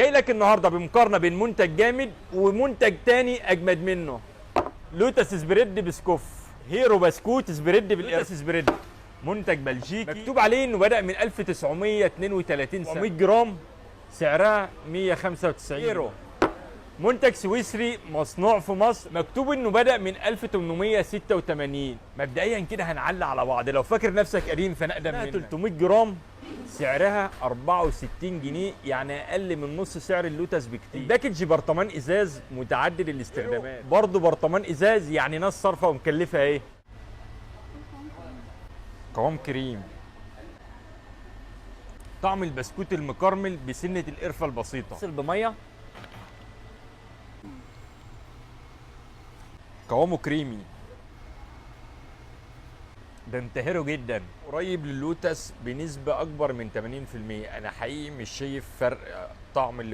جاي لك النهارده بمقارنه بين منتج جامد ومنتج تاني اجمد منه. لوتس spread بسكوف، هيرو بسكوت spread بالقرفه. لوتس spread منتج بلجيكي مكتوب عليه انه بدأ من 1932 سنة، 100 جرام سعرها 195. هيرو منتج سويسري مصنوع في مصر، مكتوب انه بدأ من 1886. مبدئيا كده هنعلق على بعض، لو فاكر نفسك قديم فانا اقدم منك. 300 جرام سعرها 64 جنيه، يعني اقل من نص سعر اللوتس بكتير. ال package برطمان ازاز متعدد الاستخدامات، برضه برطمان ازاز، يعني ناس صارفه ومكلفه. ايه قوام كريم، طعم البسكوت المكرمل بسنة القرفه البسيطة. غسل بميه. قوامه كريمي، ده انتهره جدا، قريب للوتس بنسبة أكبر من 80%. أنا حقيقي مش شايف فرق طعم اللي